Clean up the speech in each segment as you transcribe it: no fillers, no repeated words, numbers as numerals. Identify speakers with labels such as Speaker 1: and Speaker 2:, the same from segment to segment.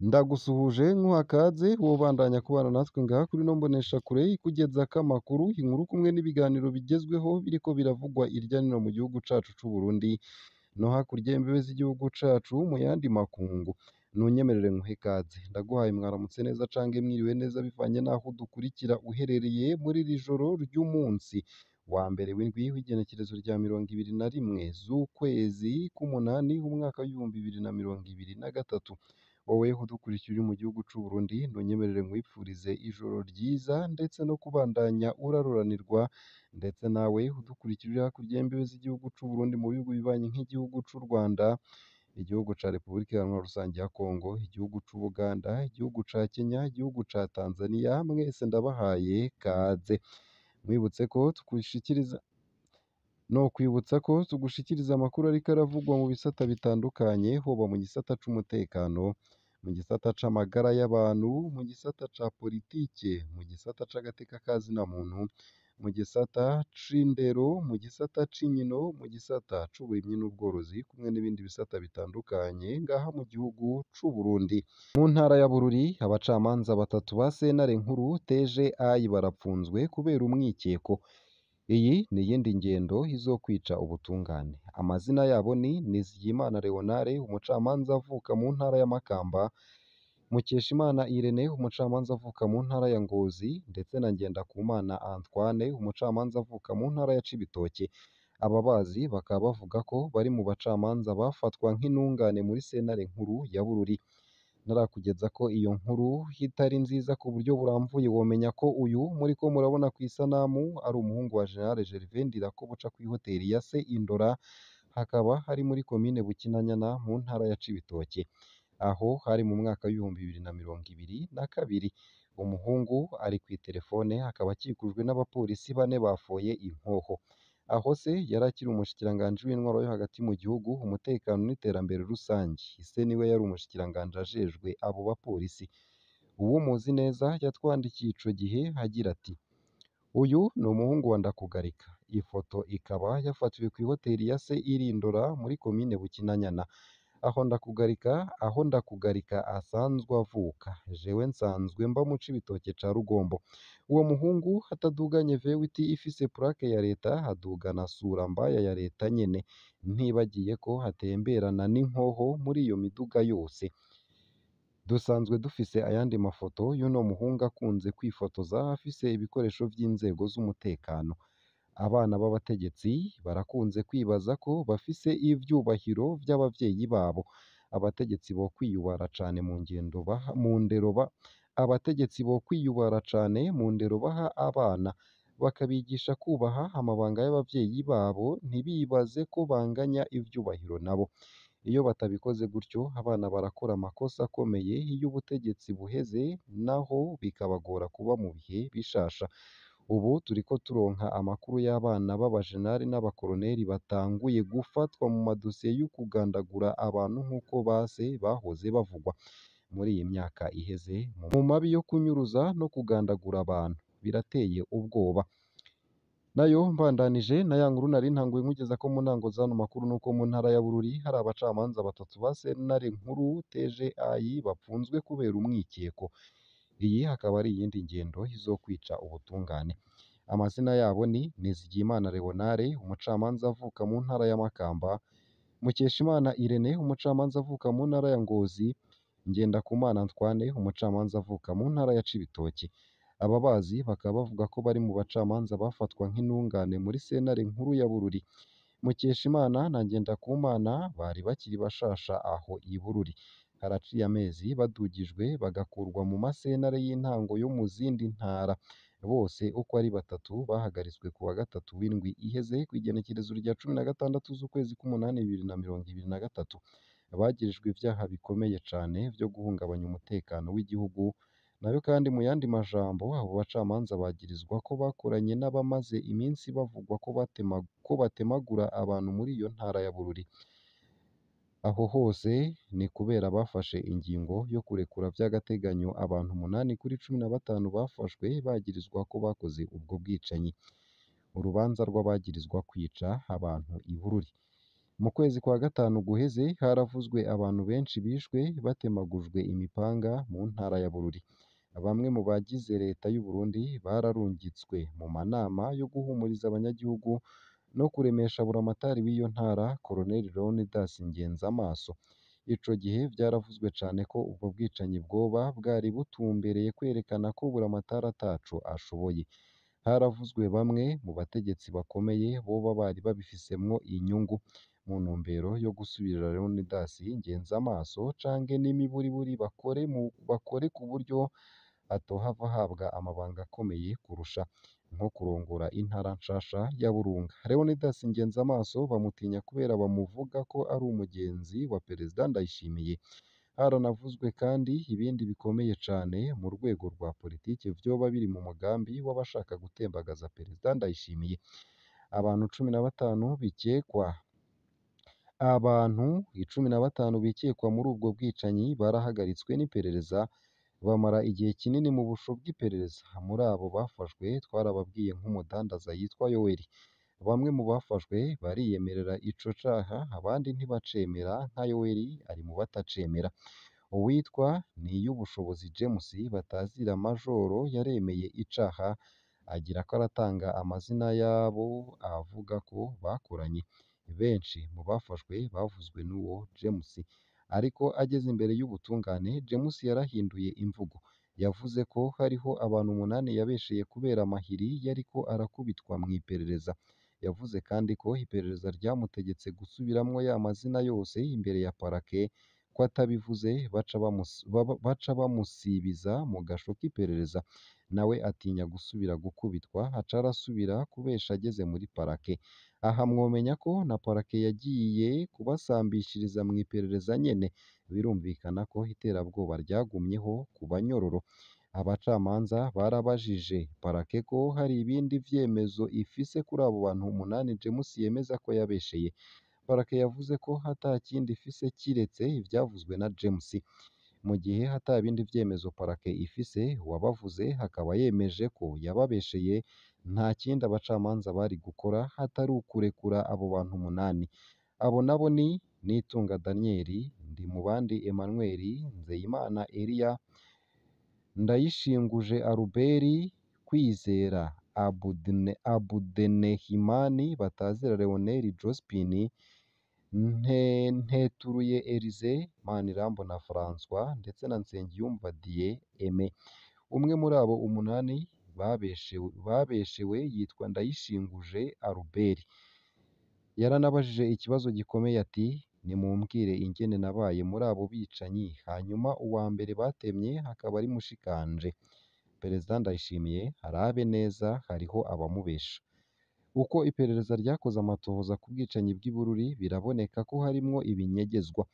Speaker 1: Ndagusuhuje nkuha kaze wobandanya kubana natwe ngaha kuri ino mboneshakure ikugezako amakuru, inkuru kumwe n'ibiganiro bigezweho biriko biravugwa irya nino mu gihugu cacu c'Uburundi no hakurya y'imbibe z'igihugu cacu mu yandi makungu. Nunyemerere nkuhe ikaze, ndaguhaye mwaramutse neza canke mwiriwe neza bivanye n'aho udukurikira uherereye muri iri joro ry'umunsi wa mbere w'indwi w'igenekerezo rya 21 z'ukwezi k'umunani umwaka w'2023. Wowe udukurikira uri mu gihugu c'Uburundi, nunyemerere nkwipfurize ijoro ryiza ndetse no kubandanya uraruranirwa, ndetse nawe udukurikira uri hakurya y'imbibe z'igihugu c'Uburundi mu bihugu bibanyi nk'igihugu c'u Rwanda, igihugu ca Repubulika Iharanira Rusangi ya Kongo, igihugu c'Ubuganda, igihugu ca Kenya, igihugu ca Tanzania, mwese ndabahaye kaze. Mwibutse ko tugushikiriza Nokwibutsa ko tugushikiriza amakuru ariko aravugwa mu bisata bitandukanye, hoba mu gisata c'umutekano, mu gisata c'amagara y'abantu, mu gisata ca politike, mu gisata c'agateka ka zina muntu, mu gisata c'indero, mu gisata c'inkino, mu gisata c'uburimyi n'ubworozi, kumwe n'ibindi bisata bitandukanye ngaha mu gihugu c'Uburundi. Mu ntara ya Bururi, abacamanza batatu ba sentare nkuru TGI barapfunzwe kubera umwikeko. Iyi ni iyindi ngendo izokwica ubutungane. Amazina yabo ni Nizigiyimana Leonard, umucamanza avuka mu ntara ya Makamba, Mukeshimana Irene, umucamanza avuka mu ntara ya Ngozi, ndetse na Ngendakumana Antoine, umucamanza avuka mu ntara ya Cibitoke. Ababazi bakaba bavuga ko bari mu bacamanza bafatwa nk'intungane muri sentare nkuru ya Bururi. Narakugeza ko iyo nkuru itari nziza ku buryo burambuye, womenya ko uyu muriko murabona kw'isanamu ari umuhungu wa General Gervais Ndirakobuca kw'ihoteli ya se Indora, hakaba hari muri komine Bukinanyana mu ntara ya Cibitoke. Aho hari mu mwaka w'2022. Umuhungu ari kw'iterefone akaba akikujwe n'abapolisi bane bafoye inkoho. Aho se yari akiri umushikiranganji w'intwaro yo hagati mu gihugu, umutekano n'iterambere rusangi. Se niwe yari umushikiranganji ajejwe abo bapolisi. Uwumuzi neza yatwandikiye ico gihe agira ati: "Uyu ni umuhungu wa Ndakugarika." Ifoto ikaba yafatiwe kw'ihoteli ya se iri Indora muri komine Bukinanyana. Aho Ndakugarika asanzwe avuka. Jewe nsanzwe mba mu Cibitoke ca Rugombo. Uwo muhungu ataduganye V8 ifise plaque ya leta, adugana sura mbaya ya leta nyene. Ntibagiye ko atemberana n'inkoho muri iyo miduga yose. Dusanzwe dufise ayandi mafoto y'uno muhungu akunze kwifotoza afise ibikoresho vy'inzego z'umutekano. Abana b'abategetsi barakunze kwibaza ko bafise ivyubahiro vy'abavyeyi babo. Abategetsi bokwiyubara cane mu ngendo baha mu ndero ba Abategetsi bokwiyubara cane mu ndero baha abana, bakabigisha kubaha amabanga y'abavyeyi babo, ntibibaze ko banganya ivyubahiro nabo. Iyo batabikoze gutyo, abana barakora amakosa akomeye iyo ubutegetsi buheze, naho bikabagora kuba mu bihe bishasha. Ubu turiko turonka amakuru y'abana b'abajenerali n'abakoloneli batanguye gufatwa mu madosiye y'ukugandagura abantu nk'uko base bahoze bavugwa muri iyi myaka iheze mu mabi yo kunyuruza no kugandagura abantu. Birateye ubwoba. Nayo mbandanije na ya nkuru nari ntanguye nkugeza ko mu ntango z'ano makuru, nuko mu ntara ya Bururi hari abacamanza batatu ba sentare nkuru TGI bapfunzwe kubera umwikeko. Iyi akaba ari iyindi ngendo izokwica ubutungane. Amazina yabo ni Nizigiyimana Leonard, umucamanza avuka mu ntara ya Makamba, Mukeshimana Irene, umucamanza avuka mu ntara ya Ngozi, Ngendakumana Antoine, umucamanza avuka mu ntara ya Cibitoke. Ababazi bakaba bavuga ko bari mu bacamanza bafatwa nk'intungane muri sentare nkuru ya Bururi. Mukeshimana na Ngendakumana bari bakiri bashasha aho i Bururi. Haraciye amezi badugijwe bagakurwa mu masentare y'intango yo mu zindi ntara. Bose uko ari batatu bahagaritswe kuwa gatatu w'indwi iheze kw'igenekerezo rya 16 z'ukwezi k'umunani 2023. Bagirijwe ivyaha bikomeye cane vyo guhungabanya umutekano w'igihugu. Nayo kandi mu yandi majambo, abo bacamanza bagirizwa ko bakoranye n'abamaze iminsi bavugwa ko batemagura abantu muri iyo ntara ya Bururi. Aho hose ni kubera bafashe ingingo yo kurekura vy'agateganyo abantu 8 kuri 15 bafashwe bagirizwa ko bakoze ubwo bwicanyi. Urubanza rw'abagirizwa kwica abantu i Bururi. Mu kwezi kwa gatanu guheze haravuzwe abantu benshi bishwe batemagujwe imipanga mu ntara ya Bururi. Bamwe mu bagize leta y'u Burundi bararungitswe mu manama yo guhumuriza abanyagihugu no kuremesha buramatari w'iyo ntara Colonel Leonidas Ngenzamaso. Ico gihe vyaravuzwe cane ko ubwo bwicanyi bwoba bwari butumbereye kwerekana ko buramatari ataco ashoboye. Haravuzwe bamwe mu bategetsi bakomeye boba bari babifisemwo inyungu mu ntumbero yo gusubirira Leonidas Ngenzamaso canke n'imiburiburi bakore ku buryo atohava ahabwa amabanga akomeye kurusha nko kurongora intara nshasha ya Burunga. Leonidas Ngenzamaso bamutinya kubera bamuvuga ko ari umugenzi wa Perezida Ndayishimiye. Haranavuzwe kandi ibindi bikomeye cane mu rwego rwa politike vyoba biri mu mugambi w'abashaka gutembagaza Perezida Ndayishimiye. Abantu 15 bikekwa Abantu 15 bikekwa muri ubwo bwicanyi barahagaritswe n'iperereza bamara igihe kinini mu busho bw'iperereza. Muri abo bafashwe twarababwiye nk'umudandaza yitwa Yoweri. Bamwe mu bafashwe bariyemerera ico caha abandi ntibacemera nka Yoweri ari mu batacemera. Uwitwa Niyubushobozi James batazira Majoro yaremeye icaha agira ko aratanga amazina y'abo avuga ko bakoranye. Benshi mu bafashwe bavuzwe n'uwo James, ariko ageze imbere y'ubutungane James yarahinduye imvugo. Yavuze ko hariho abantu umunani yabesheye kubera amahiri yariko arakubitwa mw'iperereza. Yavuze kandi ko iperereza ryamutegetse gusubiramwo ya mazina yose imbere ya parake, ko atabivuze baca bamusibiza mu gasho k'iperereza. Nawe atinya gusubira gukubitwa aca arasubira kubesha ageze muri parake. Aha mwomenya ko na parake yagiye kubasambishiriza mw'iperereza nyene. Birumvikana ko iterabwoba ryagumyeho ku banyororo. Abacamanza barabajije parake ko hari ibindi vyemezo ifise kuri abo bantu umunani James yemeza ko yabesheye. Parake yavuze ko ata kindi ifise kiretse ivyavuzwe na James. Mu gihe ata bindi vyemezo parake ifise, uwabavuze akaba yemeje ko yababesheye, nta kindi abacamanza bari gukora hatari ukurekura abo bantu umunani. Abo nabo ni Nitunga Daniel, Ndimubandi Emmanuel, Nzeyimana Elia, Ndayishinguje Albert, Kwizera Abudenehimani batazira Leonel Jospin, Nteturuye Elysée, Manirambona François ndetse na Nsengiyumva Dieu Aimé. Umwe muri abo umunani babeshewe yitwa Ndayishinguje Albert. Yaranabajije ikibazo gikomeye ati nimumbwire ingene nabaye muri abo bicanyi, hanyuma uwa mbere batemye akaba ari mushikanje. Perezida Ndayishimiye arabe neza hariho abamubesha. Uko iperereza ryakoze amatohoza ku bwicanyi bw'i Bururi biraboneka ko harimwo ibinyegezwa.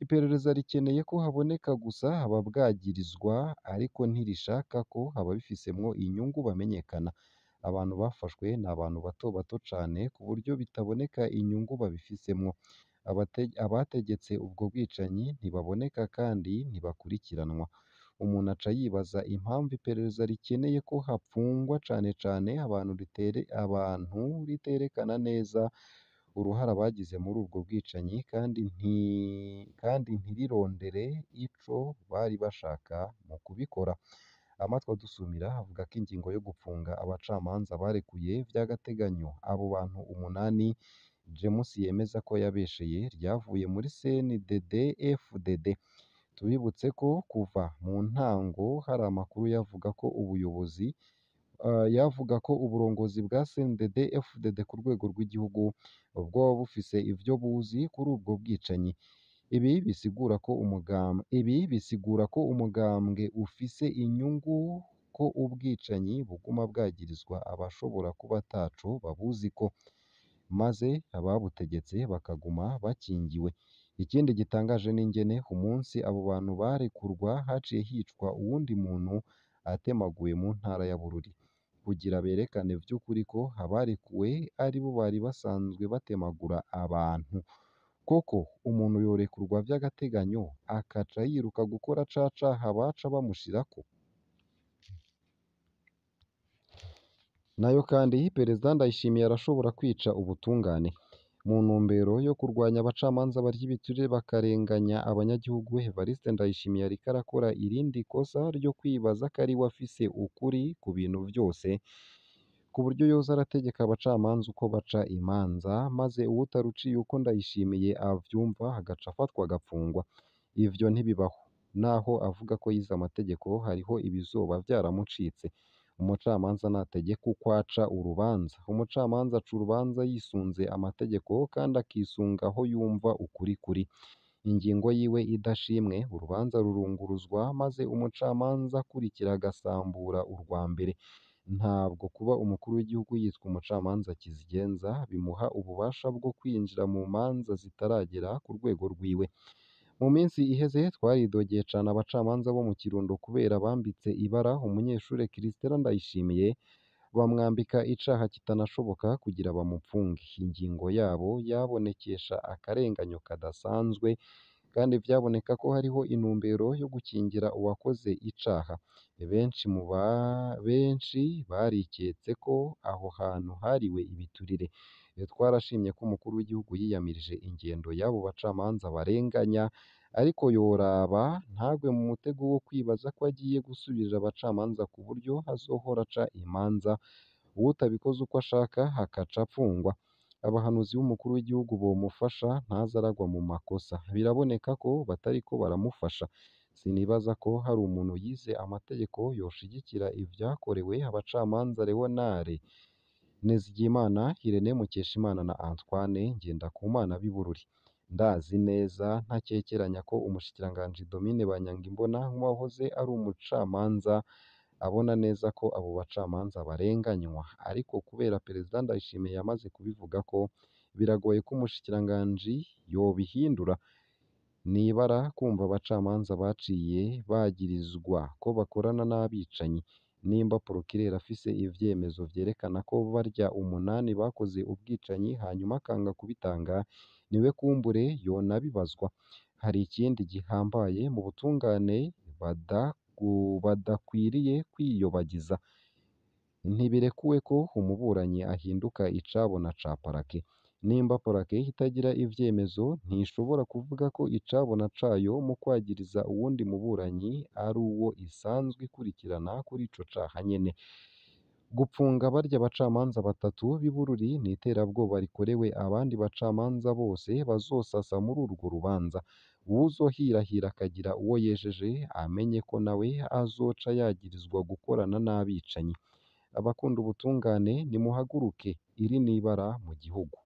Speaker 1: Iperereza rikeneye ko haboneka gusa ababwagirizwa ariko ntirishaka ko ababifisemwo inyungu bamenyekana. Abantu bafashwe ni abantu bato bato cane ku buryo bitaboneka inyungu babifisemwo. Abategetse ubwo bwicanyi ntibaboneka kandi ntibakurikiranwa. Umuntu aca yibaza impamvu iperereza rikeneye ko hapfungwa cane cane abantu riterekana neza uruhara bagize muri ubwo bwicanyi kandi ntirirondere ico bari bashaka mu kubikora. Amatwi adusumira avuga ko ingingo yo gupfunga abacamanza barekuye vy'agateganyo abo bantu umunani James yemeza ko yabesheye ryavuye muri CNDD-FDD. Tubibutse ko kuva mu ntango hari amakuru yavuga ko ubuyobozi yavuga ko uburongozi bwa CNDD-FDD ku rwego rw'igihugu bwoba bufise ivyo buzi kuri ubwo bwicanyi. Ibi bisigura ko umugambwe ufise inyungu ko ubwicanyi buguma bwagirizwa abashobora kuba ataco babuziko, maze ababutegetse bakaguma bakingiwe. Ikindi gitangaje n'ingene umunsi abo bantu barekurwa haciye hicwa uwundi muntu atemaguwe mu ntara ya Bururi, kugira berekane vy'ukuri ko abarekuwe aribo bari basanzwe batemagura abantu. Koko umuntu yorekurwa vy'agateganyo akaca yiruka gukora ca caha baca bamushirako? Nayo kandi Perezida Ndayishimiye arashobora kwica ubutungane. Mu ntumbero yo kurwanya abacamanza barya ibiturire bakarenganya abanyagihugu, Evariste Ndayishimiye ariko arakora irindi kosa ryo kwibaza ko ariwe afise ukuri ku bintu vyose, ku buryo yoza arategeka abacamanza uko baca imanza, maze uwutaruciye uko Ndayishimiye avyumva agaca afatwa agapfungwa. Ivyo ntibibaho. Naho avuga ko yize amategeko, hariho ibizoba vyaramucitse. Umucamanza nategeka uko aca urubanza. Umucamanza aca urubanza yisunze amategeko kandi akisunga aho yumva ukuri kuri. Ingingo yiwe idashimwe, urubanza rurunguruzwa maze umucamanza akurikira agasambura urwa mbere. Ntabwo kuba umukuru w'igihugu yitwa umucamanza kizigenza bimuha ububasha bwo kwinjira mu manza zitaragera ku rwego rwiwe. Mu minsi iheze twaridogeye cane abacamanza bo mu Kirundo kubera bambitse ibara umunyeshure Christella Ndayishimiye, bamwambika icaha kitanashoboka kugira bamupfunge. Ingingo yabo yabonekesha akarenganyo kadasanzwe kandi vyaboneka ko hariho intumbero yo gukingira uwakoze icaha. Benshi mu ba benshi bariketse ko aho hantu hariwe ibiturire. Twarashimye ko umukuru w'igihugu yiyamirije ingendo y'abo bacamanza barenganya, ariko yoraba ntagwe mu mutego wo kwibaza ko agiye gusubirira abacamanza ku buryo azohora aca imanza uwutabikoze uko ashaka akaca apfungwa. Abahanuzi b'umukuru w'igihugu bomufasha ntaze aragwa mu makosa. Biraboneka ko batariko baramufasha. Sinibaza ko hari umuntu yize amategeko yoshigikira ivyakorewe abacamanza Leonard Nizigiyimana, Irene Mukeshimana na Antoine Ngendakumana b'i Bururi. Ndazi neza ntakekeranya ko umushikiranganji Domine Banyangimbona nk'uwahoze ari umucamanza abona neza ko abo bacamanza barenganywa, ariko kubera Perezida Ndayishimiye yamaze kubivuga ko biragoye ko umushikiranganji yobihindura. Nibara kumva abacamanza baciye bagirizwa ko bakorana n'abicanyi. Nimba Procureur afise ivyemezo vyerekana ko barya umunani bakoze ubwicanyi hanyuma akanga kubitanga, niwe kumbure yonabibazwa. Hari ikindi gihambaye mu butungane badakwiriye kwiyobagiza. Ntibirekuwe ko umuburanyi ahinduka icabona ca parake. Nimba parake itagira ivyemezo, ntishobora kuvuga ko icabona cayo mu kwagiriza uwundi muburanyi ari uwo isanzwe ikurikirana kuri ico caha nyene. Gupfunga barya bacamanza batatu b'i Bururi ni iterabwoba rikorewe abandi bacamanza bose bazosasa muri urwo rubanza. Uwuzohirahira akagira uwo yejeje amenye ko nawe azoca yagirizwa gukorana n'abicanyi. Abakunda ubutungane nimuhaguruke, iri n'ibara mu gihugu.